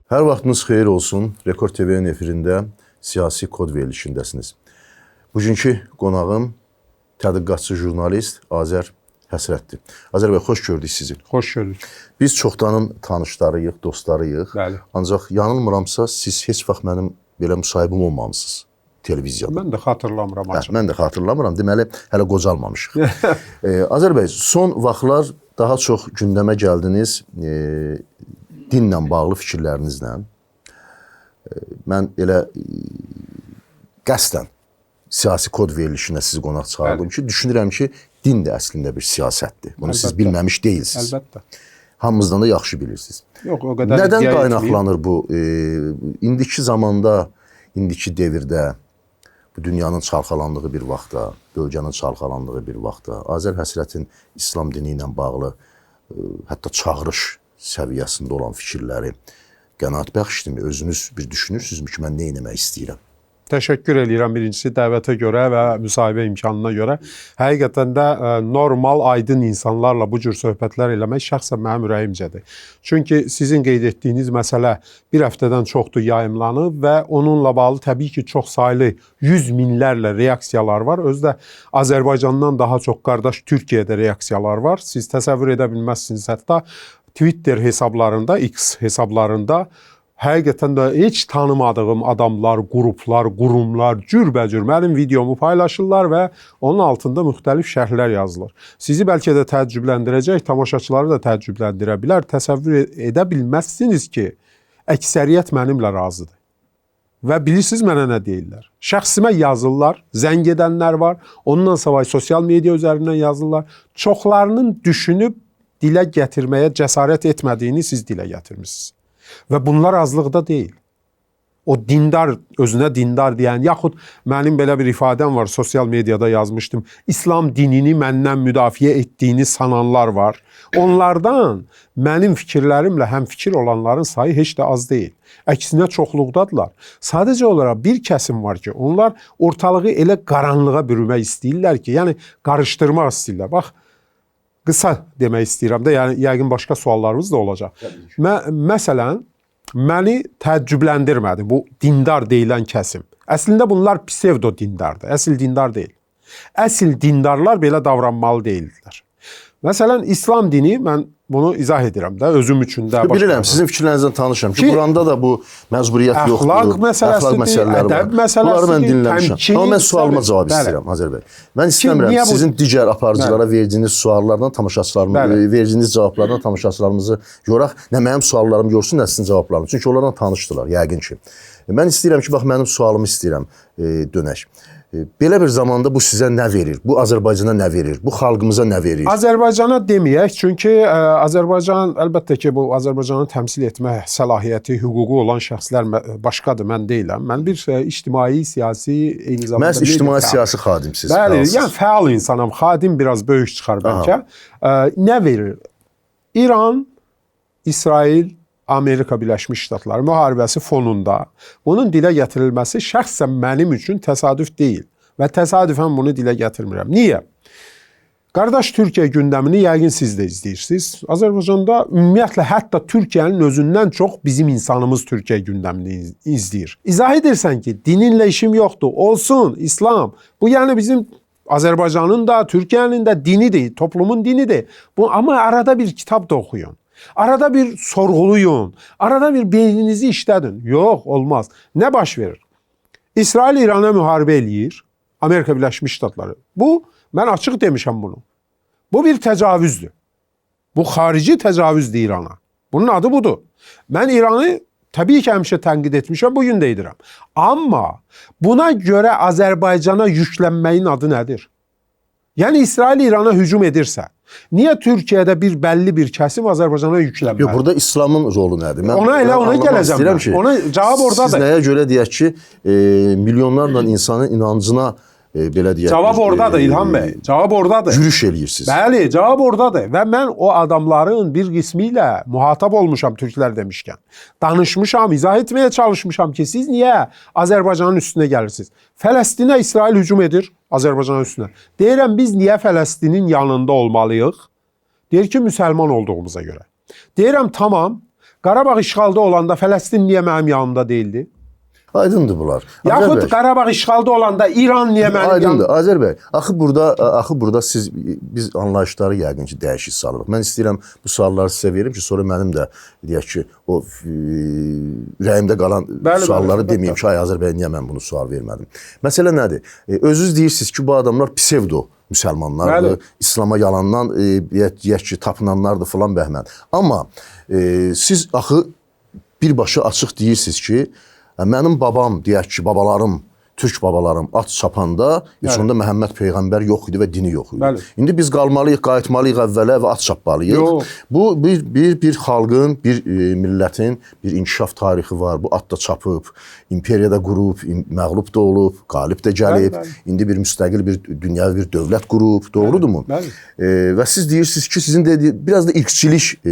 Hər vaxtınız xeyir olsun. Rekord TV-nin efirində siyasi kod verilişindəsiniz. Bugünkü qonağım tədqiqatçı jurnalist Azər Həsrətdir. Azər bəy, xoş gördük sizi. Xoş gördük. Biz çoxdanın tanışlarıyıq, dostlarıyıq. Bəli. Ancaq yanılmıramsa, siz heç vaxt mənim belə müsahibim olmamısınız televiziyada. Mən də xatırlamıram Hə, açıq. mən də xatırlamıram. Deməli, hələ qocalmamışıq. Azər bəy, son vaxtlar daha çox gündəmə gəldiniz dinlə bağlı fikirlərinizlə. Mən elə qəsdən siyasi kod verilişinə sizi qonaq çağırdım ki, düşünürəm ki, din də əslində bir siyasətdir. Bunu siz Əlbəttə. bilməmiş deyilsiniz. Əlbəttə. Hamımızdan da yaxşı bilirsiniz. Yox, o qədər Nədən iddia etməyim. qaynaqlanır bu? İndiki zamanda, indiki devirdə bu dünyanın çalxalandığı bir vaxtda, bölgənin çalxalandığı bir vaxtda Azər Həsrətin İslam dini ilə bağlı hətta çağırış səviyyəsində olan fikirləri qənaətbəxşdirmi? Özünüz bir düşünürsünüzmü ki, mən nə etmək istəyirəm? Təşəkkür eləyirəm birincisi dəvətə görə və müsahibə imkanına görə. Həqiqətən də normal, aydın insanlarla bu cür söhbətlər eləmək şəxsən mənim ürəyimcədir. Çünki sizin qeyd etdiyiniz məsələ bir həftədən çoxdur yayımlanıb və onunla bağlı təbii ki, çox saylı yüz minlərlə reaksiyalar var. Özü də Azərbaycandan daha çox qardaş Türkiyədə reaksiyalar var. Siz təsəvvür edə bilməzsiniz, hətta Twitter hesablarında, X hesablarında həqiqətən də heç tanımadığım adamlar, qruplar, qurumlar cürbəcür mənim videomu paylaşırlar və onun altında müxtəlif şərhlər yazılır. Sizi bəlkə də təəccübləndirəcək, tamaşaçıları da təəccübləndirə bilər. Təsəvvür edə bilməzsiniz ki, əksəriyyət mənimlə razıdır. Və bilirsiniz mənə nə deyirlər? Şəxsimə yazırlar, zəng edənlər var, ondan savayı sosial media üzərindən yazırlar. Çoxlarının düşünüb dilə gətirməyə cəsarət etmədiyini siz dilə gətirmisiniz. Və bunlar azlıqda deyil. O dindar, özünə dindar deyən, yaxud mənim belə bir ifadəm var, sosial mediada yazmışdım. İslam dinini məndən müdafiə etdiyini sananlar var. Onlardan mənim fikirlərimlə həmfikir olanların sayı heç də az deyil. Əksinə çoxluqdadırlar. Sadəcə olaraq bir kəsim var ki, onlar ortalığı elə qaranlığa bürümək istəyirlər ki, yəni qarışdırmaq istəyirlər. Bax, qısa demək istəyirəm də, yəni yəqin başqa suallarınız da olacaq. Məsələn, məni təəccübləndirmədi bu dindar deyilən kəsim. Əslində bunlar psevdo dindardır, əsl dindar deyil. Əsl dindarlar belə davranmalı deyildilər. Məsələn, İslam dini, mən bunu izah edirəm də özüm üçün də. Bilirəm, sizin fikirlərinizdən tanışam ki, Quranda da bu məcburiyyət yoxdur. Əxlaq məsələsidir, məsələləri ədəb var. məsələsidir. Bunları mən dinləmişəm. Amma mən sualıma cavab istəyirəm, Azər bəy. Mən istəmirəm sizin digər aparıcılara verdiyiniz suallardan tamaşaçılarımı, verdiyiniz cavablardan tamaşaçılarımızı yoraq. Nə mənim suallarım yorsun, nə sizin cavablarım. Çünki onlardan tanışdılar, yəqin ki. Mən istəyirəm ki, bax mənim sualımı istəyirəm dönək. Belə bir zamanda bu sizə nə verir? Bu Azərbaycana nə verir? Bu xalqımıza nə verir? Azərbaycana deməyək, çünki Azərbaycan əlbəttə ki, bu Azərbaycanı təmsil etmə səlahiyyəti, hüququ olan şəxslər başqadır, mən deyiləm. Mən bir ictimai, siyasi, eyni zamanda Məhz ictimai siyasi xadimsiz. Bəli, yəni fəal insanam. Xadim biraz böyük çıxar bəlkə. Nə verir? İran, İsrail, Amerika Birləşmiş Ştatları müharibəsi fonunda bunun dilə gətirilməsi şəxsən mənim üçün təsadüf deyil və təsadüfən bunu dilə gətirmirəm. Niyə? Qardaş Türkiyə gündəmini yəqin siz də izləyirsiniz. Azərbaycanda ümumiyyətlə hətta Türkiyənin özündən çox bizim insanımız Türkiyə gündəmini izləyir. İzah edirsən ki, dininlə işim yoxdur, olsun İslam. Bu yəni bizim Azərbaycanın da, Türkiyənin də dinidir, toplumun dinidir. Bu, amma arada bir kitab da oxuyun. Arada bir sorğuluyun, arada bir beyninizi işlədin. Yox, olmaz. Nə baş verir? İsrail İrana müharibə eləyir, Amerika Birləşmiş Ştatları. Bu, mən açıq demişəm bunu. Bu bir təcavüzdür. Bu xarici təcavüzdür İrana. Bunun adı budur. Mən İranı təbii ki, həmişə tənqid etmişəm, bugün də edirəm. Amma buna görə Azərbaycana yüklənməyin adı nədir? Yəni İsrail İrana hücum edirsə, niyə Türkiyədə bir bəlli bir kəsim Azərbaycana yüklənməli? Yox, burada İslamın rolu nədir? Mən, ona elə ona gələcəm. Ki, ona cavab oradadır. Siz nəyə görə deyək ki, milyonlarla insanın inancına belə deyək. Cavab oradadır İlham bəy. Cavab oradadır. Yürüş eləyirsiniz. Bəli, cavab oradadır və mən o adamların bir qismi ilə muhatap olmuşam türklər demişkən. Danışmışam, izah etməyə çalışmışam ki, siz niyə Azərbaycanın üstünə gəlirsiniz? Fələstinə İsrail hücum edir Azərbaycanın üstünə. Deyirəm, biz niyə Fələstinin yanında olmalıyıq? Deyir ki, müsəlman olduğumuza görə. Deyirəm, tamam. Qarabağ işğalda olanda Fələstin niyə mənim yanımda deyildi? Aydındır bunlar. Yaxud Qarabağ işğalda olanda İran niyə mənim yanımda? Aydındır. Azər bəy, axı burada biz anlayışları yəqin ki dəyişik salırıq. Mən istəyirəm bu sualları sizə verim ki, sonra mənim də deyək ki, o ürəyimdə qalan sualları deməyim ki, ay Azər bəy, niyə mən bunu sual vermədim? Məsələ nədir? Özünüz deyirsiniz ki, bu adamlar psevdo müsəlmanlardır, bəli. İslama yalandan deyək ki, tapınanlardır filan bəhmən. Amma siz axı birbaşa açıq deyirsiniz ki, mənim babam, deyək ki, babalarım, türk babalarım at çapanda, heç onda Məhəmməd Peyğəmbər yox idi və dini yox idi. Bəli. İndi biz qalmalıyıq, qayıtmalıyıq əvvələ və at çapmalıyıq. Yox. Bu bir xalqın, bir millətin bir inkişaf tarixi var. Bu at da çapıb, imperiyada qurub, məğlub da olub, qalib də gəlib. Bəli, bəli. İndi bir müstəqil bir dünyəvi bir dövlət qurub. Doğrudurmu? Bəli. Və siz deyirsiniz ki, sizin dediyi biraz da irqçilik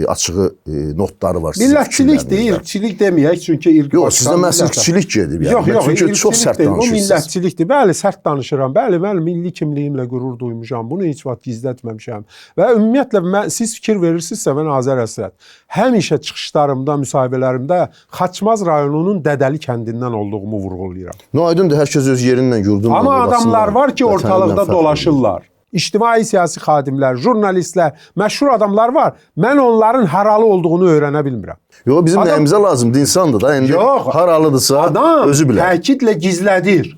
açığı notları var. Millətçilik deyil, irqçilik deməyək, çünki irq. Yox, sizdə məhz irqçilik gedib yəni. Yox, yox, çünki çox sərt danışırsınız. O millətçilikdir. Bəli, sərt danışıram. Bəli, mən milli kimliyimlə qürur duymuşam. Bunu heç vaxt gizlətməmişəm. Və ümumiyyətlə siz fikir verirsinizsə, mən Azər Həsrət həmişə çıxışlarımda, müsahibələrimdə Xaçmaz rayonunun Dədəli kəndindən olduğumu vurğulayıram. No, aydındır, hər kəs öz yerindən, yurdundan. Amma adamlar var ki, ortalıqda dolaşırlar. İctimai siyasi xadimlər, jurnalistlər, məşhur adamlar var. Mən onların haralı olduğunu öyrənə bilmirəm. Yox, bizim nəyimizə lazımdır, insandır da. İndi yox, haralıdırsa adam özü bilər. Təkidlə gizlədir.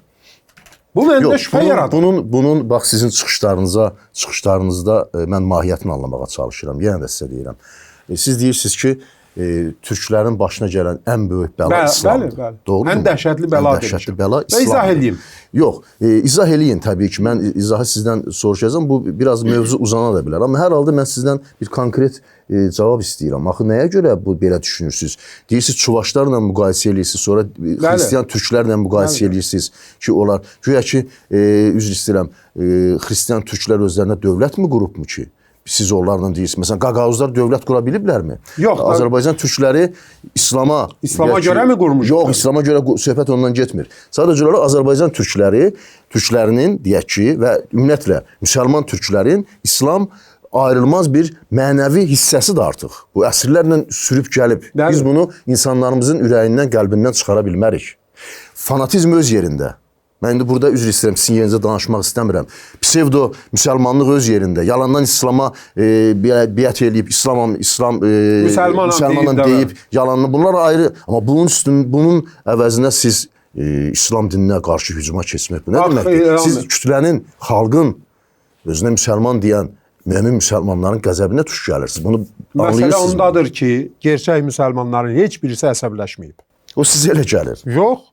Bu məndə şübhə yaradır. Bunun bax sizin çıxışlarınızda mən mahiyyətini anlamağa çalışıram. Yenə də sizə deyirəm. Siz deyirsiniz ki, türklərin başına gələn ən böyük bəla İslamdır. Bəli, bəli. Doğru mu? Ən dəhşətli bəla demişəm. Ən dəhşətli bəla İslamdır. Və izah eləyim. Yox, izah eləyin təbii ki. Mən izahı sizdən soruşacağam. Bu biraz mövzu uzana da bilər. Amma hər halda mən sizdən bir konkret cavab istəyirəm. Axı nəyə görə bu belə düşünürsünüz? Deyirsiniz Çuvaşlarla müqayisə eləyirsiniz, sonra xristian türklərlə müqayisə eləyirsiniz ki, onlar güya ki, üzr istəyirəm, xristian türklər özlərinə dövlət mi qurubmu ki? Siz onlarla deyirsiniz. Məsələn, Qaqavuzlar dövlət qura biliblərmi? Yox. Azərbaycan türkləri İslama görə mi qurmuş? Yox, İslama görə söhbət ondan getmir. Sadəcə olaraq Azərbaycan türklərinin deyək ki, və ümumiyyətlə müsəlman türklərin İslam ayrılmaz bir mənəvi hissəsidir artıq. Bu əsrlərlə sürüb gəlib. Bəli. Biz bunu insanlarımızın ürəyindən, qəlbindən çıxara bilmərik. Fanatizm öz yerində. Mən indi burada üzr istəyirəm, sizin yerinizə danışmaq istəmirəm. Psevdo müsəlmanlıq öz yerində. Yalandan İslama biət eləyib, müsəlmanam deyib, yalanını. Bunlar ayrı. Amma bunun əvəzinə siz İslam dininə qarşı hücuma keçmək. Bu nə deməkdir? Siz kütlənin, xalqın, özünə müsəlman deyən mömin müsəlmanların qəzəbinə tuş gəlirsiniz. Bunu anlayırsınız. Məsələ ondadır ki, gerçək müsəlmanların heç birisi əsəbləşməyib. O sizə elə gəlir. Yox.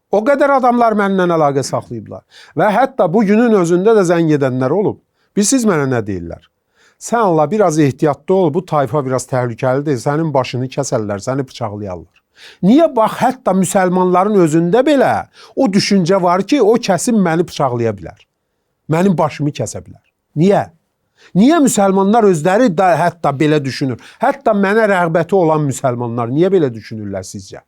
O qədər adamlar mənimlə əlaqə saxlayıblar. Və hətta bugünün özündə də zəng edənlər olub. Bilirsiniz mənə nə deyirlər? Sən Allah biraz ehtiyatlı ol, bu tayfa biraz təhlükəlidir, sənin başını kəsərlər, səni bıçaqlayarlar. Niyə bax, hətta müsəlmanların özündə belə o düşüncə var ki, o kəsim məni bıçaqlaya bilər. Mənim başımı kəsə bilər. Niyə? Niyə müsəlmanlar özləri də hətta belə düşünür? Hətta mənə rəğbəti olan müsəlmanlar niyə belə düşünürlər sizcə?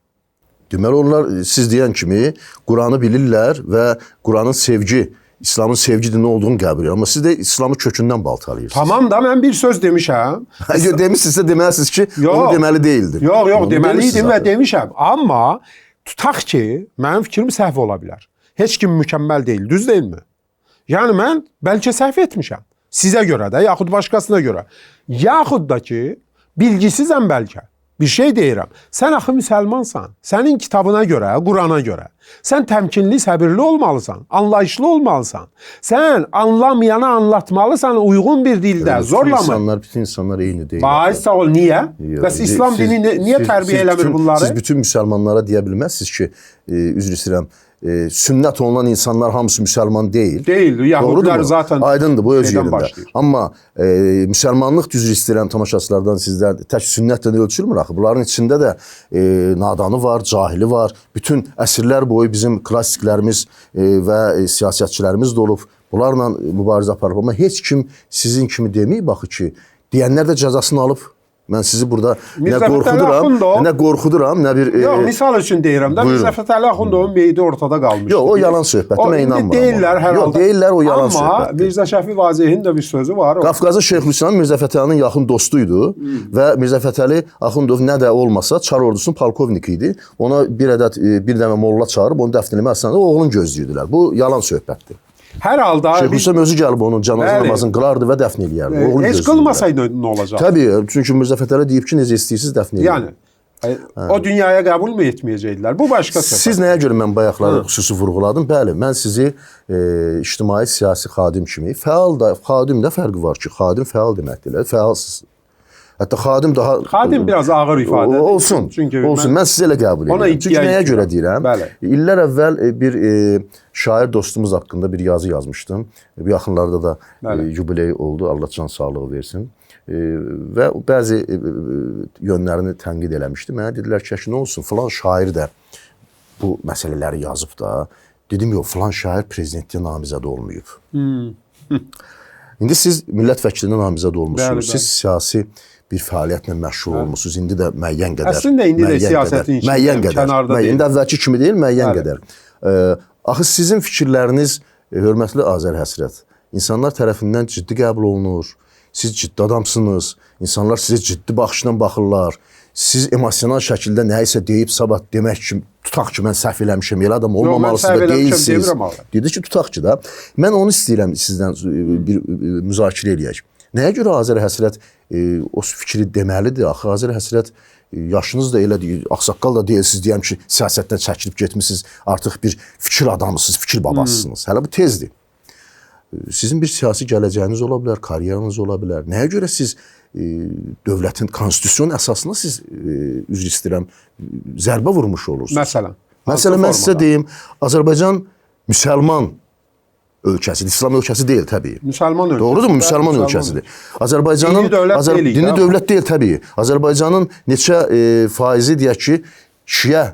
Deməli, onlar siz deyən kimi Quranı bilirlər və Quranın sevgi, İslamın sevgi dini olduğunu qəbul edir. Amma siz də İslamı kökündən baltalayırsınız. Tamam da mən bir söz demişəm. Yox, demişsinizsə deməlisiniz ki, yox, onu deməli deyildim. Yox, yox, deməli idim və demişəm. Amma tutaq ki, mənim fikrim səhv ola bilər. Heç kim mükəmməl deyil, düz deyilmi? Yəni mən bəlkə səhv etmişəm. Sizə görə də, yaxud başqasına görə. Yaxud da ki, bilgisizəm bəlkə. Bir şey deyirəm. Sən axı müsəlmansan. Sənin kitabına görə, Qurana görə. Sən təmkinli, səbirli olmalısan, anlayışlı olmalısan. Sən anlamayana anlatmalısan uyğun bir dildə, zorlama. Bütün insanlar eyni deyil. Vay sağ ol, niyə? Bəs İslam dini niyə tərbiyə eləmir bunları? Siz bütün müsəlmanlara deyə bilməzsiniz ki, üzr istəyirəm, sünnət olunan insanlar hamısı müsəlman deyil. Deyil, Yahudilər zaten aydındır, bu öz yerində. Başlayır. Amma müsəlmanlıq düzür istəyirəm tamaşaçılardan, sizdən tək sünnətlə ölçülmür axı. Bunların içində də nadanı var, cahili var. Bütün əsrlər boyu bizim klassiklərimiz və siyasətçilərimiz də olub. Bunlarla mübarizə aparıb. Amma heç kim sizin kimi deməyib axı ki, deyənlər də cəzasını alıb. Mən sizi burada nə qorxuduram, nə qorxuduram, nə bir Yox, misal üçün deyirəm də, Mirzə Fətəli Axundovun meyidi ortada qalmışdı. Yox, o yalan söhbətdir, mən inanmıram. Deyirlər hər halda. Yox, deyirlər o yalan söhbətdir. Amma Mirzə Şəfi Vazehin də bir sözü var. Qafqazın Şeyxülislam Mirzə Fətəlinin yaxın dostu idi və Mirzə Fətəli Axundov nə də olmasa Çar ordusunun polkovniki idi. Ona bir ədəd bir dənə molla çağırıb onu dəfn eləmək əslində oğlunu gözləyirdilər. Bu yalan söhbətdir. Hər halda Şeyxülislam özü gəlib onun cənazə namazını qılardı və dəfn eləyərdi. Oğlunu heç qılmasaydı nə olacaq? Təbii, çünki Mirzə Fətəli deyib ki, necə istəyirsiniz dəfn eləyin. Yəni o dünyaya qəbul mü etməyəcəkdilər? Bu başqa söhbət. Siz nəyə görə mən bayaqları xüsusi vurğuladım? Bəli, mən sizi ictimai siyasi xadim kimi, fəal da, xadim də fərqi var ki, xadim fəal deməkdir. Fəalsız. Hətta xadim daha... Xadim biraz ağır ifadə. Olsun, çünki olsun. Mən sizi elə qəbul edirəm. Çünki nəyə görə deyirəm? Bəli. İllər əvvəl bir şair dostumuz haqqında bir yazı yazmışdım. Bu yaxınlarda da yubiley oldu. Allah can sağlığı versin. Və bəzi yönlərini tənqid eləmişdi. Mənə dedilər ki, nə olsun, filan şair də bu məsələləri yazıb da. Dedim, yox, filan şair prezidentliyə namizəd olmayıb. İndi siz millət vəkilinə namizəd olmuşsunuz. Siz siyasi bir fəaliyyətlə məşğul olmuşsunuz. İndi də müəyyən qədər. Əslində indi də siyasətin içində, kənarda deyil. İndi əvvəlki kimi deyil, müəyyən qədər. Axı sizin fikirləriniz, hörmətli Azər Həsrət, insanlar tərəfindən ciddi qəbul olunur. Siz ciddi adamsınız. İnsanlar sizə ciddi baxışla baxırlar. Siz emosional şəkildə nəyisə deyib sabah demək ki, tutaq ki, mən səhv eləmişəm, elə adam olmamalısınız da deyilsiniz. Dedi ki, tutaq ki da. Mən onu istəyirəm sizdən bir müzakirə eləyək. Nəyə görə Azər Həsrət o fikri deməlidir? Axı Azər Həsrət yaşınız da elə deyil, ağsaqqal da deyilsiniz, deyəm ki, siyasətdən çəkilib getmişsiniz, artıq bir fikir adamısınız, fikir babasısınız. Hələ bu tezdir. Sizin bir siyasi gələcəyiniz ola bilər, karyeranız ola bilər. Nəyə görə siz dövlətin konstitusyon əsasına siz, üzr istəyirəm, zərbə vurmuş olursunuz? Məsələn? Məsələn, mən sizə deyim, Azərbaycan müsəlman ölkəsidir, İslam ölkəsi deyil təbii. Müsəlman ölkəsidir. Doğrudur mu? Müsəlman ölkəsidir. Azərbaycanın dini dövlət deyil. Dini dövlət deyil təbii. Azərbaycanın neçə faizi deyək ki, şiə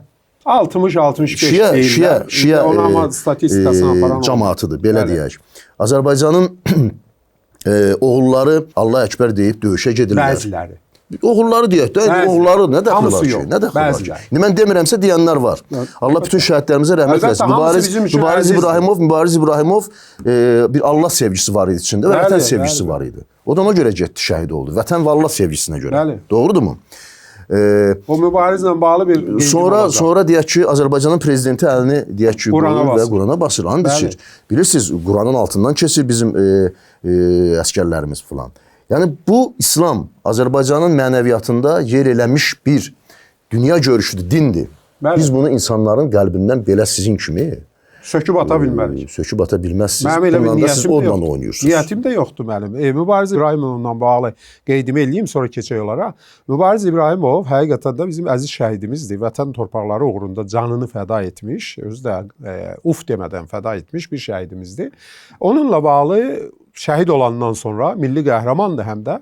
60-65 deyirlər. Şiə statistikasını aparan cəmaətidir, belə deyək. Azərbaycanın oğulları Allah Əkbər deyib döyüşə gedirlər. Bəziləri. Oğulları deyək də, oğulları nə dəxli var ki? Nə dəxli var ki? İndi mən demirəmsə deyənlər var. Allah bütün şəhidlərimizə rəhmət eləsin. Mübariz İbrahimov bir Allah sevgisi var idi içində və vətən sevgisi var idi. O da ona görə getdi, şəhid oldu. Vətən və Allah sevgisinə görə. Doğrudurmu? O mübarizlə bağlı bir sonra deyək ki, Azərbaycanın prezidenti əlini deyək ki, qoyur və Qurana basır, and içir. Bilirsiniz, Quranın altından keçir bizim əsgərlərimiz filan. Yəni bu İslam Azərbaycanın mənəviyyatında yer eləmiş bir dünya görüşüdür, dindir. Bəli. Biz bunu insanların qəlbindən belə sizin kimi söküb ata bilmərik. Söküb ata bilməzsiniz. Mənim elə bir niyyətim də yoxdur. Oynayırsınız. Niyyətim də yoxdur mənim. Mübariz İbrahimovla bağlı qeydimi eləyim, sonra keçək onlara. Mübariz İbrahimov həqiqətən də bizim əziz şəhidimizdir. Vətən torpaqları uğrunda canını fəda etmiş, özü də uf demədən fəda etmiş bir şəhidimizdir. Onunla bağlı şəhid olandan sonra milli qəhrəmandır həm də.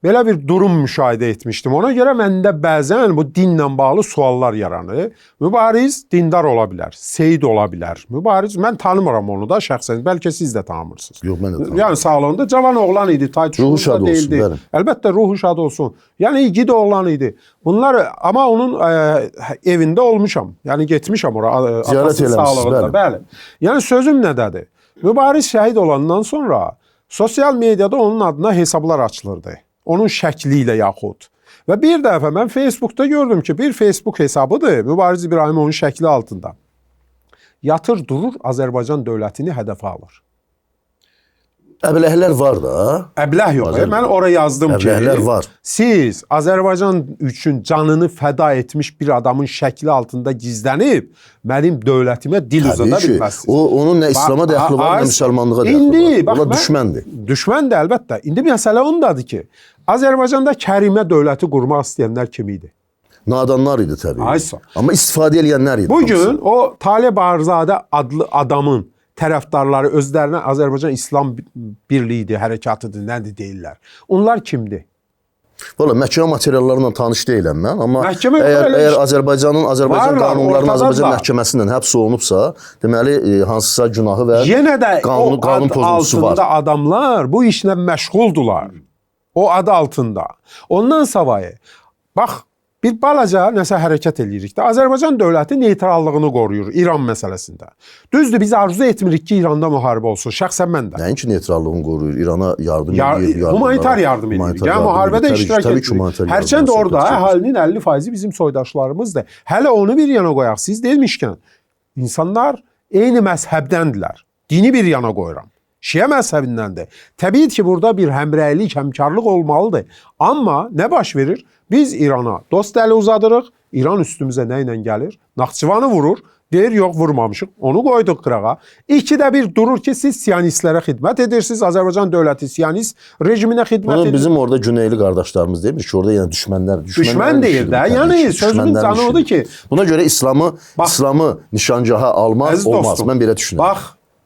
Belə bir durum müşahidə etmişdim. Ona görə məndə bəzən bu dinlə bağlı suallar yaranır. Mübariz dindar ola bilər, seyid ola bilər. Mübariz, mən tanımıram onu da şəxsən, bəlkə siz də tanımırsınız. Yox, mən də tanımıram. Yəni sağlığında cavan oğlan idi, Ruhu şad olsun, değildi. Bəli. Əlbəttə ruhu şad olsun. Yəni igid oğlan idi. Bunlar, amma onun evində olmuşam. Yəni getmişəm ora ziyarət eləmişsiniz, bəli. Yəni sözüm nədədir? Mübariz şəhid olandan sonra sosial mediada onun adına hesablar açılırdı. Onun şəkli ilə yaxud. Və bir dəfə mən Facebookda gördüm ki, bir Facebook hesabıdır Mübariz İbrahimovun şəkli altında. Yatır durur Azərbaycan dövlətini hədəfə alır. Əbləhlər var da. Əbləh yox. Mən ora yazdım ki, əbləhlər var. Siz Azərbaycan üçün canını fəda etmiş bir adamın şəkli altında gizlənib mənim dövlətimə dil uzada bilməzsiniz. Onun nə İslama dəxli var, nə müsəlmanlığa dəxli var. Onlar düşməndir. Düşməndir əlbəttə. İndi məsələ ondadır ki, Azərbaycanda Kərimə dövləti qurmaq istəyənlər kim idi? Nadanlar idi təbii. Aysa. Amma istifadə eləyənlər idi. Bugün o Talib Arzadə adlı adamın tərəfdarları özlərinə Azərbaycan İslam Birliyidir, hərəkatıdır, nədir deyirlər. Onlar kimdir? Valla məhkəmə materiallarıyla tanış deyiləm mən, amma məhkəmə əgər Azərbaycanın Azərbaycan qanunlarının Azərbaycan məhkəməsi ilə həbs olunubsa, deməli hansısa günahı və yenə də qanun pozuntusu var. Altında adamlar bu işlə məşğuldular. O adı altında. Ondan savayı, bax, bir balaca nəsə hərəkət eləyirik də. Azərbaycan dövləti neytrallığını qoruyur İran məsələsində. Düzdür, biz arzu etmirik ki, İranda müharibə olsun. Şəxsən mən də. Nəinki neytrallığını qoruyur, İrana yardım edir. Humanitar yardım edirik. Yəni müharibədə iştirak edirik. Hərçənd orada əhalinin 50% bizim soydaşlarımızdır. Hələ onu bir yana qoyaq. Siz demişkən, insanlar eyni məzhəbdəndirlər. Dini bir yana qoyuram. Şiə məzhəbindəndir. Təbii ki, burada bir həmrəylik, həmkarlıq olmalıdır. Amma nə baş verir? Biz İrana dost əli uzadırıq. İran üstümüzə nə ilə gəlir? Naxçıvanı vurur. Deyir, yox, vurmamışıq. Onu qoyduq qırağa. İkidə bir durur ki, siz siyonistlərə xidmət edirsiniz. Azərbaycan dövləti siyonist rejiminə xidmət Bunu edir. bizim orada Güneyli qardaşlarımız demir ki, orada yəni düşmənlər, Düşmən deyir də. Yəni sözümün canı odur ki, Buna görə İslamı nişangaha almaq olmaz. Mən belə düşünürəm. Bax,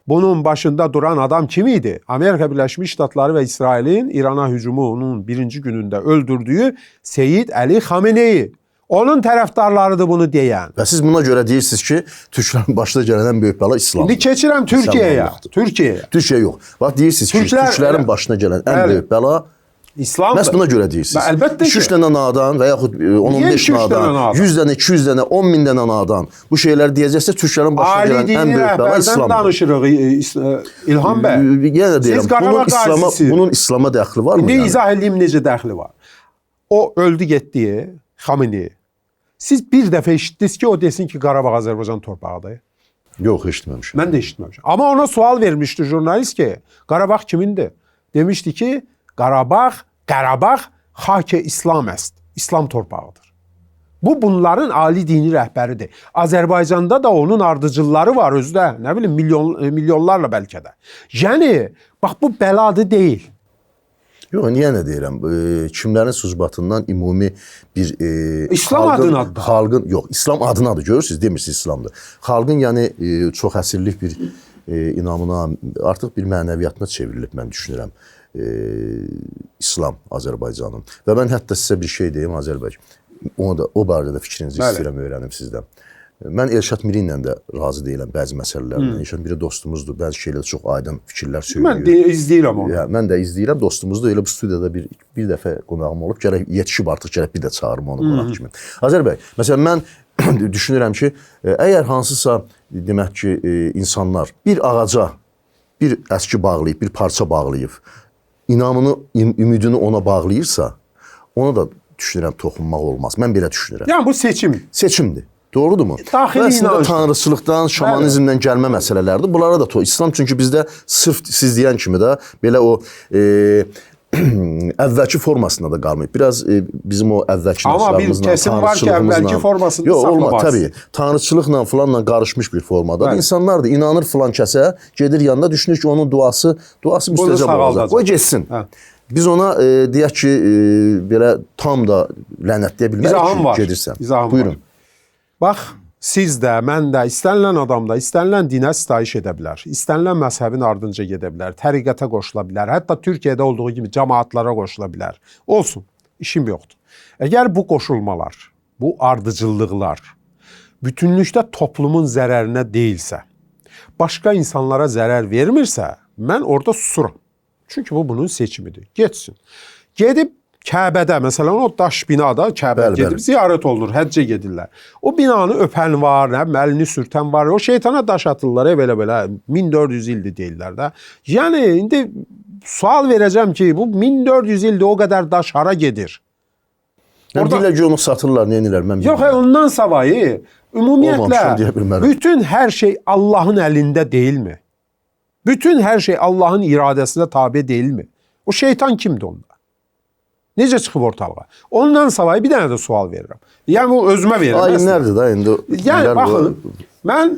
bunun başında duran adam kim idi? Amerika Birləşmiş Ştatları və İsrailin İrana hücumunun birinci günündə öldürdüyü Seyid Əli Xameneyi. Onun tərəfdarlarıdır bunu deyən. Və siz buna görə deyirsiniz ki, türklərin başına gələn ən böyük bəla İslamdır. İndi keçirəm Türkiyəyə. Türkiyəyə. Türkiyə yox. Bax deyirsiniz ki, türklərin başına gələn ən böyük bəla İslamdır. Məhz buna görə deyirsiniz. Əlbəttə ki. 2-3 dənə nadan və yaxud 10-15 nadan, 100 dənə, 200 dənə, 10 min dənə nadan bu şeyləri deyəcəksə türklərin başına gələn ən böyük bəla İslamdır. Danışırıq İlham bəy. Yenə deyirəm, bunun İslama dəxli varmı? İndi izah edeyim necə dəxli var. O öldü getdi Xameneyi. Siz bir dəfə eşitdiniz ki, o desin ki, Qarabağ Azərbaycan torpağıdır. Yox, eşitməmişəm. Mən də eşitməmişəm. Amma ona sual vermişdi jurnalist ki, Qarabağ kimindir? Demişdi ki, Qarabağ xak-ı İslam əst, İslam torpağıdır. Bu, bunların ali dini rəhbəridir. Azərbaycanda da onun ardıcılları var özdə, nə bilim, milyonlarla bəlkə də. Yəni, bax, bu bəladır deyil. Yox, niyə nə deyirəm? Kimlərin sucbatından ümumi bir İslam adınadır. Xalqın, yox, İslam adınadır, görürsünüz, demirsiniz İslamdır. Xalqın, yəni çox əsrlik bir inamına, artıq bir mənəviyyatına çevrilib, mən düşünürəm. İslam Azərbaycanın. Və mən hətta sizə bir şey deyim, Azərbaycan. Onu da, o barədə də fikrinizi istəyirəm, öyrənim sizdən. Mən Elşad Miri ilə də razı deyiləm bəzi məsələlərlə. Elşad Miri dostumuzdur, bəzi şeylər çox aydın fikirlər söylüyor. Mən də izləyirəm onu. Ya, mən də izləyirəm, dostumuzdur. Elə bu studiyada bir dəfə qonağım olub, gərək yetişib artıq, gərək bir də çağırım onu qonaq kimi. Azər bəy, məsələn, mən düşünürəm ki, əgər hansısa, demək ki, insanlar bir ağaca, bir əski bağlayıb, bir parça bağlayıb, inamını, ümidini ona bağlayırsa, ona da düşünürəm toxunmaq olmaz. Mən belə düşünürəm. Yəni bu seçim. Seçimdir. Doğrudurmu? Daxili əslində tanrıçılıqdan, şamanizmdən gəlmə məsələlərdir. Bunlara da İslam çünki bizdə sırf siz deyən kimi də belə o əvvəlki formasında da qalmayıb. Biraz bizim o əvvəlki amma bir kəsim var ki, əvvəlki formasında yox, olmaz, təbii. Tanrıçılıqla filanla qarışmış bir formadadır. İnsanlar da inanır filan kəsə, gedir yanına, düşünür ki, onun duası müstəcab olacaq. Qoy getsin. Hə. Biz ona deyək ki, belə tam da lənətləyə bilmərik ki, gedirsən. İzahım buyurun. Var. Bax, siz də, mən də, istənilən adam da, istənilən dinə sitayiş edə bilər, istənilən məzhəbin ardınca gedə bilər, təriqətə qoşula bilər, hətta Türkiyədə olduğu kimi cəmaatlara qoşula bilər. Olsun, işim yoxdur. Əgər bu qoşulmalar, bu ardıcıllıqlar bütünlükdə toplumun zərərinə deyilsə, başqa insanlara zərər vermirsə, mən orada susuram. Çünki bu bunun seçimidir. Getsin. Gedib Kəbədə, məsələn, o daş binada Kəbə gedib ziyarət olunur, həccə gedirlər. O binanı öpən var, nə bilim, əlini sürtən var, o şeytana daş atırlar, belə-belə, 1400 ildir deyirlər də. Yəni, indi sual verəcəm ki, bu 1400 ildir o qədər daş hara gedir? Yəni, orada... Deyirlər ki, onu satırlar, nə edirlər, mən bilmirəm. Yox, ondan savayı, ümumiyyətlə, bütün hər şey Allahın əlində deyilmi? Bütün hər şey Allahın iradəsinə tabe deyilmi? O şeytan kimdir onda? Necə çıxıb ortalığa? Ondan savayı bir dənə də sual verirəm. Yəni, bu özümə verirəm. Ayinlərdir da indi. Yəni, baxın, mən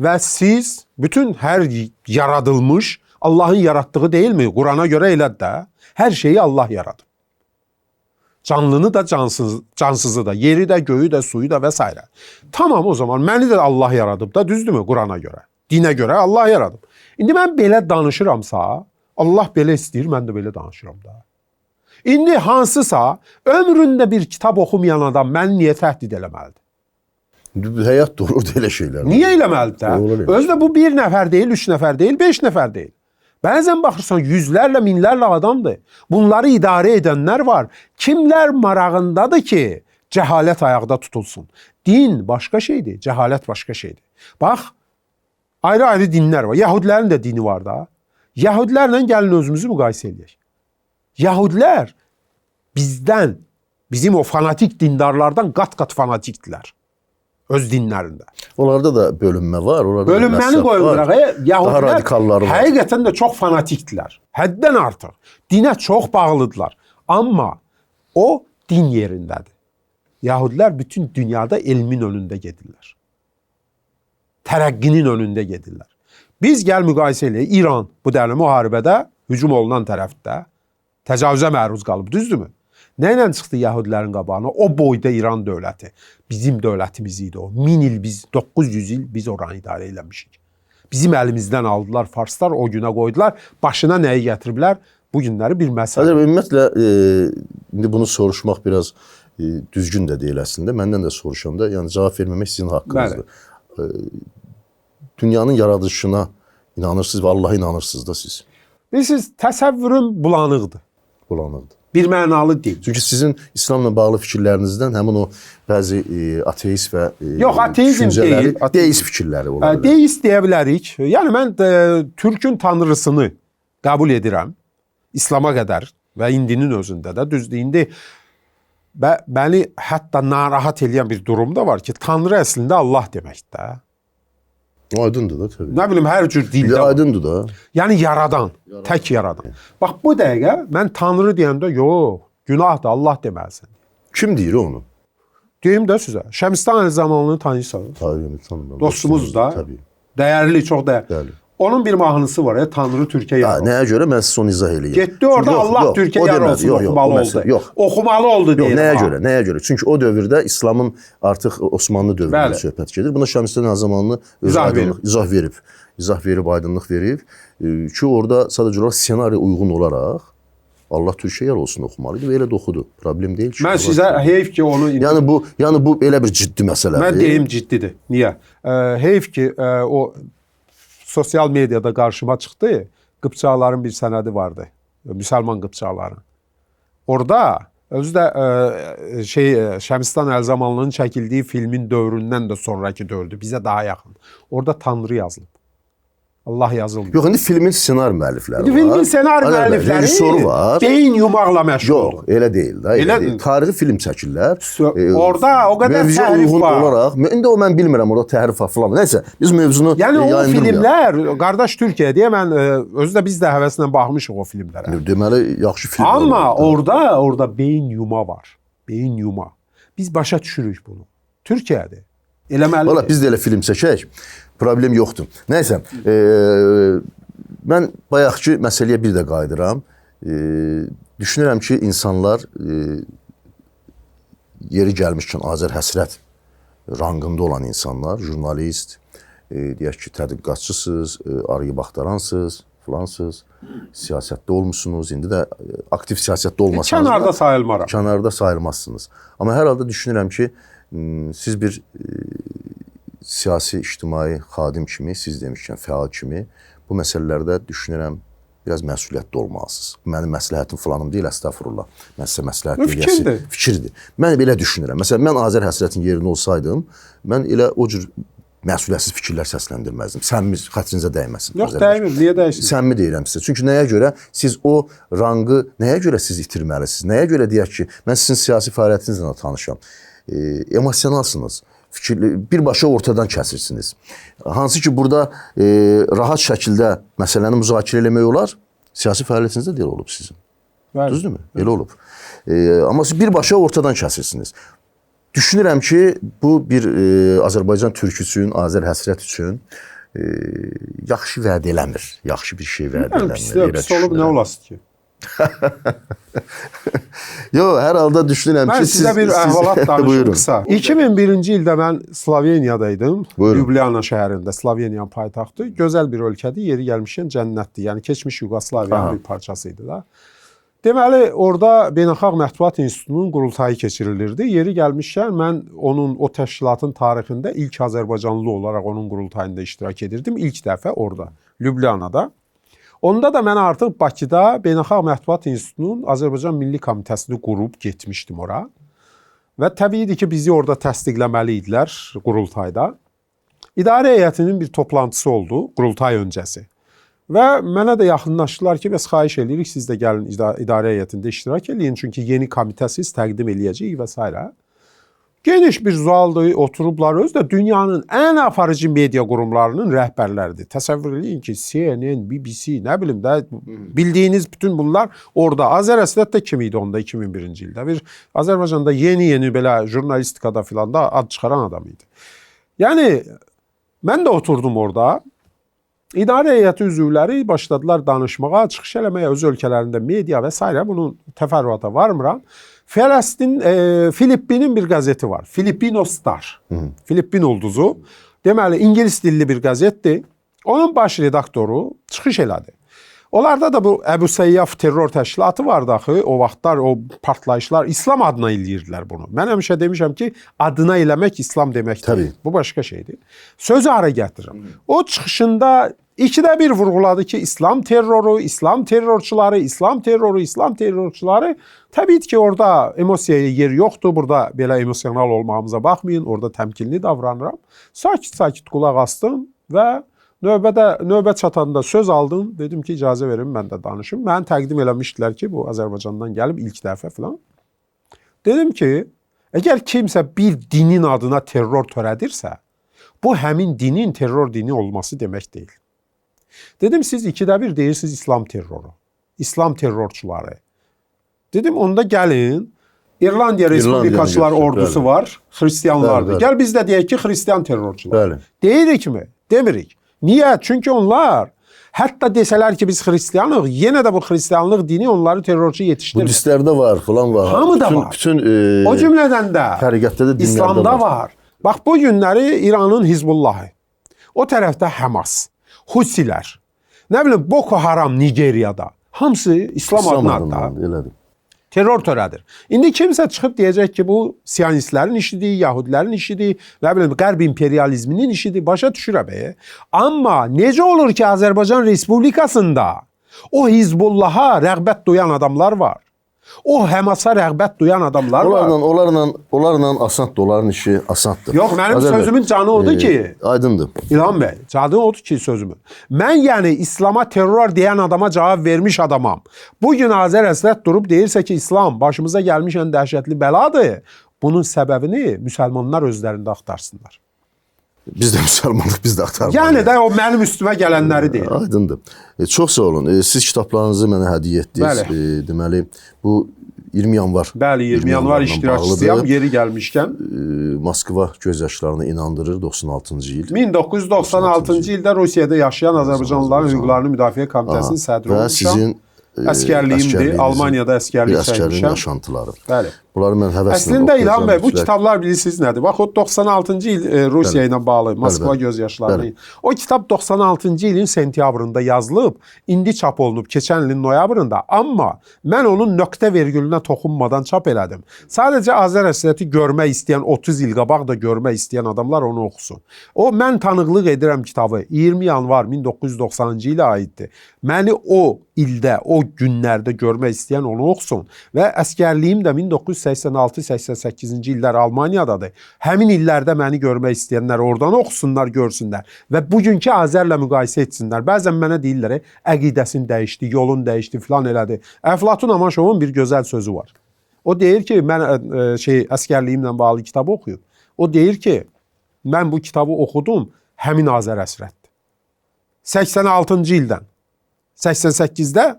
və siz bütün hər yaradılmış Allahın yaratdığı deyilmi? Qurana görə elədir də. Hər şeyi Allah yaradıb. Canlını da, cansızı da, yeri də, göyü də, suyu da və s. Tamam, o zaman məni də Allah yaradıb da, düzdürmü Qurana görə? Dinə görə Allah yaradıb. İndi mən belə danışıramsa, Allah belə istəyir, mən də belə danışıram da. İndi hansısa ömründə bir kitab oxumayan adam məni niyə təhdid eləməlidir? Həyat da olur elə şeylər. Niyə eləməlidir də? Özü də bu bir nəfər deyil, 3 nəfər deyil, 5 nəfər deyil. Bəzən baxırsan yüzlərlə, minlərlə adamdır. Bunları idarə edənlər var. Kimlər marağındadır ki, cəhalət ayaqda tutulsun. Din başqa şeydir, cəhalət başqa şeydir. Bax, ayrı-ayrı dinlər var. Yəhudilərin də dini var da. Yəhudilərlə gəlin özümüzü müqayisə eləyək. Yəhudilər bizdən, bizim o fanatik dindarlardan qat-qat fanatikdilər öz dinlərində. Onlarda da bölünmə var, onlarda bölünməni qoyulmur. Yəhudilər radikalları var. Həqiqətən də çox fanatikdilər. Həddən artıq. Dinə çox bağlıdılar. Amma o din yerindədir. Yəhudilər bütün dünyada elmin önündə gedirlər. Tərəqqinin önündə gedirlər. Biz gəl müqayisə eləyək. İran bu dəli müharibədə hücum olunan tərəfdə təcavüzə məruz qalıb, düzdürmü? Nə ilə çıxdı yəhudilərin qabağına? O boyda İran dövləti. Bizim dövlətimiz idi o. 1000 il biz, 900 il biz oranı idarə eləmişik. Bizim əlimizdən aldılar farslar, o günə qoydular. Başına nəyi gətiriblər? Bu günləri bir məsələ. Azər, ümumiyyətlə, indi bunu soruşmaq biraz düzgün də deyil əslində. Məndən də soruşanda, yəni cavab verməmək sizin haqqınızdır. Dünyanın yaradılışına inanırsınız və Allaha inanırsınız da siz. Bilirsiniz, təsəvvürüm bulanıqdır. Bulanıqdır. Bir mənalı deyil. Çünki sizin İslamla bağlı fikirlərinizdən həmin o bəzi ateist və yox, ateizm deyil, deist fikirləri ola bilər. Deist deyə bilərik. Yəni mən Türkün tanrısını qəbul edirəm İslama qədər və indinin özündə də. Düzdür, indi məni hətta narahat eləyən bir durum da var ki, tanrı əslində Allah deməkdir də. Aydındır da təbii. Nə bilim, hər cür dildə. Aydındır da. Yəni yaradan, tək yaradan. Bax bu dəqiqə mən tanrı deyəndə yox, günahdır, Allah deməlisən. Kim deyir onu? Deyim də sizə. Şəmstan Əlizamanlını tanıyırsanız. Tanıyıram, tanıyıram. Dostumuz da. Təbii. Dəyərli, çox dəyərli. Onun bir mahnısı var ya, Tanrı Türkə yar olsun. Nəyə görə mən sizə onu izah eləyim. Getdi orada yox, Allah yox, Türkə yar olsun oxumalı oldu. Yox. Oxumalı oldu deyir. Nəyə görə? Nəyə görə? Çünki o dövrdə İslamın artıq Osmanlı dövründə söhbət gedir. Buna Şəmstan Əlizamanlı izah verib. İzah verib, aydınlıq verib ki, orada sadəcə olaraq ssenari uyğun olaraq Allah Türkə yar olsun oxumalı idi və elə də oxudu. Problem deyil ki. Mən sizə heyf ki onu yəni bu elə bir ciddi məsələdir. Mən deyim ciddidir. Niyə? Heyf ki o sosial mediada qarşıma çıxdı. Qıpçaqların bir sənədi vardı. Müsəlman qıpçaqların. Orada özü də Şəmstan Əlizamanlının çəkildiyi filmin dövründən də sonraki dövrdür. Bizə daha yaxın. Orada Tanrı yazılıb. Allah yazılmıyor. Yox, indi filmin ssenari müəllifləri var. Filmin ssenari müəllifləri rejissoru var. Beyin yumaqla məşğuldur. Yox, elə deyil də, elə deyil. Tarixi film çəkirlər. Orada o qədər təhrif var. Olaraq, indi o mən bilmirəm, orada təhrif var filan. Nəysə, biz mövzunu yəni o filmlər, qardaş Türkiyə deyə mən özü də biz də həvəslə baxmışıq o filmlərə. Deməli, yaxşı film. Amma orada beyin yuma var. Beyin yuma. Biz başa düşürük bunu. Türkiyədir. Eləməlidir. Valla biz də elə film çəkək. Problem yoxdur. Nəysə, mən bayaqki məsələyə bir də qayıdıram. Düşünürəm ki, insanlar yeri gəlmişkən Azər Həsrət rangında olan insanlar, jurnalist, deyək ki, tədqiqatçısınız, arayıb axtaransınız, filansınız, siyasətdə olmuşsunuz, indi də aktiv siyasətdə olmasanız kənarda sayılmaram. Kənarda sayılmazsınız. Amma hər halda düşünürəm ki, siz bir siyasi, ictimai xadim kimi, siz demişkən fəal kimi bu məsələlərdə düşünürəm biraz məsuliyyətli olmalısınız. Mənim məsləhətim filanım deyil, əstəğfurullah. Mən sizə məsləhət deyəsi fikirdir. Mən belə düşünürəm. Məsələn, mən Azər Həsrətin yerində olsaydım, mən elə o cür məsuliyyətsiz fikirlər səsləndirməzdim. Səmimi xətrinizə dəyməsin. Yox, dəymir. Niyə dəysin? Səmimi deyirəm sizə. Çünki nəyə görə siz o rangı, nəyə görə siz itirməlisiniz? Nəyə görə deyək ki, mən sizin siyasi fəaliyyətinizlə də tanışam. Emosionalsınız. Fikirli, birbaşa ortadan kəsirsiniz. Hansı ki, burada rahat şəkildə məsələni müzakirə eləmək olar, siyasi fəaliyyətinizdə də elə olub sizin. Bəli. Düzdürmü? Elə olub. Amma siz birbaşa ortadan kəsirsiniz. Düşünürəm ki, bu bir Azərbaycan türkü üçün, Azər Həsrət üçün yaxşı vəd eləmir. Yaxşı bir şey vəd eləmir. Pis olub nə olası ki? Yox, hər halda düşünürəm mən ki, sizə bir əhvalat danışım qısa. 2001-ci ildə mən Sloveniyada idim. Ljubljana şəhərində, Sloveniyanın paytaxtı. Gözəl bir ölkədir, yeri gəlmişkən cənnətdir. Yəni keçmiş Yuqoslaviyanın bir parçası idi da. Deməli, orada Beynəlxalq Mətbuat İnstitutunun qurultayı keçirilirdi. Yeri gəlmişkən mən onun o təşkilatın tarixində ilk Azərbaycanlı olaraq onun qurultayında iştirak edirdim. İlk dəfə orada, Ljubljanada. Onda da mən artıq Bakıda Beynəlxalq Mətbuat İnstitutunun Azərbaycan Milli Komitəsini qurub getmişdim ora. Və təbiidir ki, bizi orada təsdiqləməli idilər qurultayda. İdarə heyətinin bir toplantısı oldu qurultay öncəsi. Və mənə də yaxınlaşdılar ki, bəs xahiş edirik siz də gəlin idarə heyətində iştirak eləyin, çünki yeni komitə siz təqdim eləyəcəyik və s. Geniş bir zaldır, oturublar, özü də dünyanın ən aparıcı media qurumlarının rəhbərləridir. Təsəvvür eləyin ki, CNN, BBC, nə bilim də bildiyiniz bütün bunlar orada. Azər Əsrət də kim idi onda 2001-ci ildə? Bir Azərbaycanda yeni-yeni belə jurnalistikada filan da ad çıxaran adam idi. Yəni mən də oturdum orada. İdarə heyəti üzvləri başladılar danışmağa, çıxış eləməyə, öz ölkələrində media və s. Bunun təfərrüata varmıram. Fələstin, Filippinin bir qəzeti var. Filipino Star. Filippin ulduzu. Deməli, ingilis dilli bir qəzetdir. Onun baş redaktoru çıxış elədi. Onlarda da bu Əbu Səyyaf terror təşkilatı vardı axı. O vaxtlar o partlayışlar İslam adına eləyirdilər bunu. Mən həmişə demişəm ki, adına eləmək İslam demək deyil. Bu başqa şeydir. Sözü hara gətirirəm? O çıxışında ikidə bir vurğuladı ki, İslam terroru, İslam terrorçuları, İslam terroru, İslam terrorçuları. Təbii ki, orada emosiyaya yer yoxdur. Burada belə emosional olmağımıza baxmayın. Orada təmkinli davranıram. Sakit-sakit qulaq astım və növbə çatanda söz aldım. Dedim ki, icazə verin, mən də danışım. Məni təqdim eləmişdilər ki, bu Azərbaycandan gəlib ilk dəfə filan. Dedim ki, əgər kimsə bir dinin adına terror törədirsə, bu həmin dinin terror dini olması demək deyil. Dedim, siz ikidə bir deyirsiniz İslam terroru, İslam terrorçuları. Dedim, onda gəlin, İrlandiya Respublikaçılar ordusu var, xristianlardır. Bəli, bəli. Gəl biz də deyək ki, xristian terrorçular. Bəli. Deyirikmi? Demirik. Niyə? Çünki onlar hətta desələr ki, biz xristianıq, yenə də bu xristianlıq dini onları terrorçu yetişdirmir. Budistlərdə var, filan var. Hamıda var. Bütün o cümlədən də təriqətdə də, dinlərdə İslamda var. Bax, bu günləri İranın Hizbullahı, o tərəfdə Həmas, Husilər, nə bilim Boko Haram Nigeriyada. Hamısı İslam adına da elədir. Terror törədir. İndi kimsə çıxıb deyəcək ki, bu siyonistlərin işidir, yahudilərin işidir, nə bilim Qərb imperializminin işidir, başa düşürəm. Amma necə olur ki, Azərbaycan Respublikasında o Hizbullaha rəğbət duyan adamlar var. O Həmasa rəğbət duyan adamlar var. Onlarla asandır, onların işi asandır. Yox, mənim Azər bəy, sözümün canı odur ki, aydındır. İlham bəy, canı odur ki sözümün. Mən yəni İslama terror deyən adama cavab vermiş adamam. Bugün Azər Əsrət durub deyirsə ki, İslam başımıza gəlmiş ən dəhşətli bəladır. Bunun səbəbini müsəlmanlar özlərində axtarsınlar. Biz də müsəlmanlıq, biz də axtarmalıyıq. Yəni də o mənim üstümə gələnləri deyir. Aydındır. Çox sağ olun. Siz kitablarınızı mənə hədiyyə etdiniz. Deməli, bu 20 yanvar. Bəli, 20 yanvar iştirakçısıyam yeri gəlmişkən. Moskva göz yaşlarına inandırır 96-cı il. 1996-cı ildə Rusiyada yaşayan Azərbaycanlıların hüquqlarını müdafiə komitəsinin sədri olmuşam. Və sizin əskərliyimdir. Almaniyada əskərlik çəkmişəm. Yaşantıları. Bəli. Bunları mən həvəslə Əslində İlham bəy, bu kitablar bilirsiniz nədir? Bax, o 96-cı il Rusiya ilə bağlı Moskva göz yaşları. O kitab 96-cı ilin sentyabrında yazılıb, indi çap olunub keçən ilin noyabrında. Amma mən onun nöqtə vergülünə toxunmadan çap elədim. Sadəcə Azər Əsrəti görmək istəyən, 30 il qabaq da görmək istəyən adamlar onu oxusun. O, mən tanıqlıq edirəm kitabı 20 yanvar 1990-cı ilə aiddir. Məni o ildə, o günlərdə görmək istəyən onu oxusun. Və əskərliyim də 1986-88-ci illər Almaniyadadır. Həmin illərdə məni görmək istəyənlər oradan oxusunlar, görsünlər və bugünkü Azərlə müqayisə etsinlər. Bəzən mənə deyirlər, əqidəsini dəyişdi, yolunu dəyişdi, filan elədi. Əflatun Amaşovun bir gözəl sözü var. O deyir ki, mən əskərliyimlə bağlı kitabı oxuyub. O deyir ki, mən bu kitabı oxudum, həmin Azər Əsrətdir. 86-cı ildən 88-də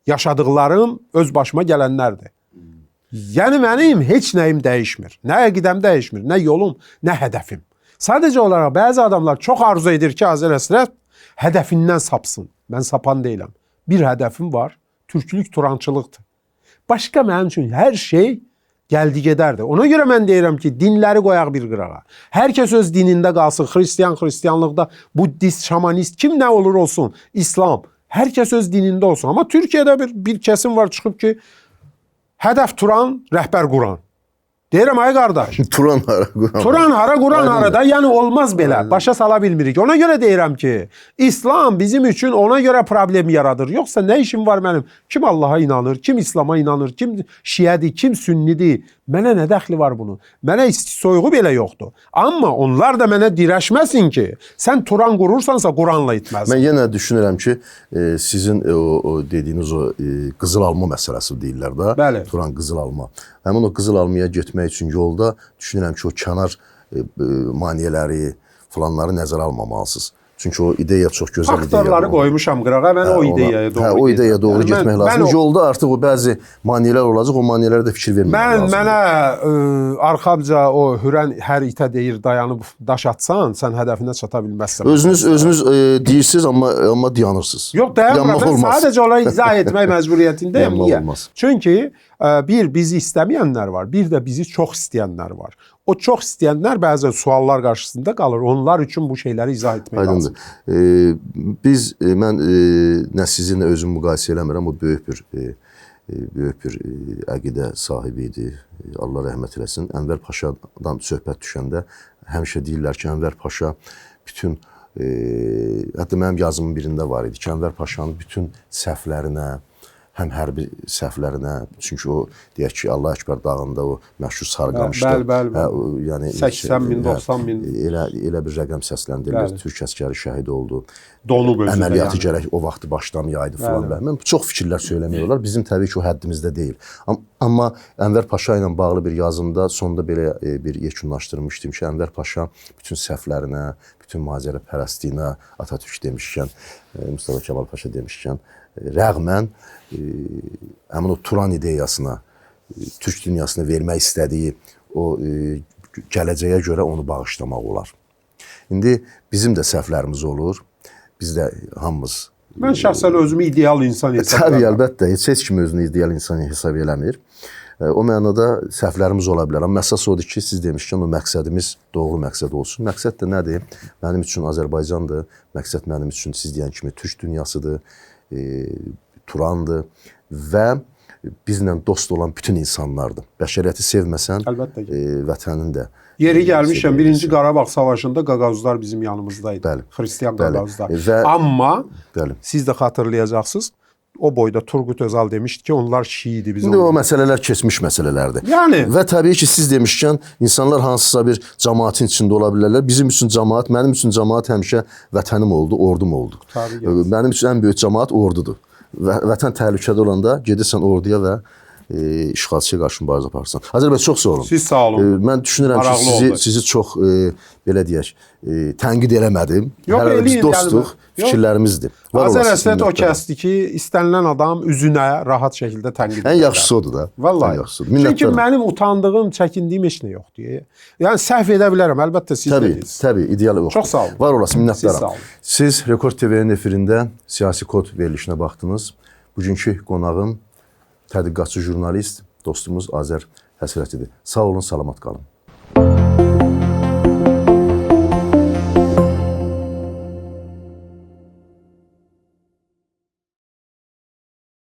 yaşadıqlarım öz başıma gələnlərdir. Yəni mənim heç nəyim dəyişmir. Nə əqidəm dəyişmir, nə yolum, nə hədəfim. Sadəcə olaraq bəzi adamlar çox arzu edir ki, Azər Əsrət hədəfindən sapsın. Mən sapan deyiləm. Bir hədəfim var, türklük turançılıqdır. Başqa mənim üçün hər şey gəldi gedərdi. Ona görə mən deyirəm ki, dinləri qoyaq bir qırağa. Hər kəs öz dinində qalsın. Xristian xristianlıqda, buddist, şamanist, kim nə olur olsun, İslam. Hər kəs öz dinində olsun. Amma Türkiyədə bir kəsim var çıxıb ki, hədəf Turan, rəhbər Quran. Deyirəm ay qardaş. Turan hara, Quran. Turan hara, Quran hara da, yəni olmaz belə. Başa sala bilmirik. Ona görə deyirəm ki, İslam bizim üçün ona görə problem yaradır. Yoxsa nə işim var mənim? Kim Allaha inanır, kim İslama inanır, kim şiədir, kim sünnidir? Mənə nə dəxli var bunun? Mənə soyuğu belə yoxdur. Amma onlar da mənə dirəşməsin ki, sən Turan qurursansa Quranla etməlisən. Mən yenə düşünürəm ki, sizin o dediyiniz o qızıl alma məsələsi deyirlər də. Bəli. Turan qızıl alma. Həmin o qızıl almaya getmək üçün yolda düşünürəm ki, o kənar maneələri filanları nəzərə almamalısınız. Çünki o ideya çox gözəl ideya. Faktorları qoymuşam qırağa, mən o ideyaya doğru. Hə, o ideyaya doğru Yəni getmək lazımdır. Yolda artıq o bəzi maneələr olacaq, o maneələrə də fikir vermək lazımdır. Mənə arxamca o hürən hər itə deyir dayanıb daş atsan, sən hədəfinə çata bilməzsən. Özünüz deyirsiniz, amma dayanırsınız. Yox, dayanmıram. Mən sadəcə onlara izah etmək məcburiyyətindəyəm. Niyə? Olmaz. Çünki bir bizi istəməyənlər var, bir də bizi çox istəyənlər var. O çox istəyənlər bəzən suallar qarşısında qalır. Onlar üçün bu şeyləri izah etmək lazımdır. Biz mən nə sizi nə özümü müqayisə eləmirəm. O böyük bir əqidə sahibi idi. Allah rəhmət eləsin. Ənvər Paşadan söhbət düşəndə həmişə deyirlər ki, Ənvər Paşa bütün hətta mənim yazımın birində var idi ki, Ənvər Paşanın bütün səhvlərinə, həm hərbi səhvlərinə, çünki o deyək ki, Allah Əkbər dağında o məşhur Sarıqamışda, bəli, bəli. Hə, yəni 80 min, 90 min elə bir rəqəm səsləndirilir. Türk əskəri şəhid oldu. Donub özü. Əməliyyatı gərək o vaxtı başlamayaydı filan. Mən çox fikirlər söyləmək olar. Bizim təbii ki, o həddimizdə deyil. Amma Ənvər Paşa ilə bağlı bir yazımda sonda belə bir yekunlaşdırmışdım ki, Ənvər Paşa bütün səhvlərinə, bütün macərapərəstliyinə Atatürk demişkən, Mustafa Kemal Paşa demişkən, rəğmən həmin o Turan ideyasına, Türk dünyasına vermək istədiyi o gələcəyə görə onu bağışlamaq olar. İndi bizim də səhvlərimiz olur. Biz də hamımız. Mən şəxsən özümü ideal insan hesab edirəm. Təbii, əlbəttə. Heç kim özünü ideal insan hesab eləmir. O mənada səhvlərimiz ola bilər. Amma əsas odur ki, siz demişkən o məqsədimiz doğru məqsəd olsun. Məqsəd də nədir? Mənim üçün Azərbaycandır. Məqsəd mənim üçün siz deyən kimi Türk dünyasıdır, Turandır və bizlə dost olan bütün insanlardır. Bəşəriyyəti sevməsən, vətənin də. Yeri gəlmişəm, Birinci Qarabağ Savaşında Qaqavuzlar bizim yanımızdaydı. Bəli. Xristian Qaqavuzlar. Amma siz də xatırlayacaqsınız, o boyda Turqut Özal demişdi ki, onlar şiidi. İndi o məsələlər keçmiş məsələlərdir. Yəni. Və təbii ki, siz demişkən, insanlar hansısa bir cəmaətin içində ola bilərlər. Bizim üçün cəmaət, mənim üçün cəmaət həmişə vətənim oldu, ordum oldu. Mənim üçün ən böyük cəmaət ordudur. Vətən təhlükədə olanda gedirsən orduya və işğalçıya qarşı mübarizə aparırsan. Azər bəy, çox sağ olun. Siz sağ olun. Mən düşünürəm ki, sizi çox belə deyək, tənqid eləmədim. Yox, hələ biz dostuq, fikirlərimizdir. Azər Əsrət o kəsdi ki, istənilən adam üzünə rahat şəkildə tənqid edir. Ən yaxşısı odur da. Vallahi. Çünki mənim utandığım, çəkindiyim heç nə yoxdur. Yəni səhv edə bilərəm, əlbəttə siz də deyirsiniz. Təbii, ideal yoxdur. Çox sağ olun. Var olasın, minnətdaram. Siz Rekord TV-nin efirində Siyasi Kod verilişinə baxdınız. Bugünkü qonağım tədqiqatçı jurnalist, dostumuz Azər Həsrət idi. Sağ olun, salamat qalın.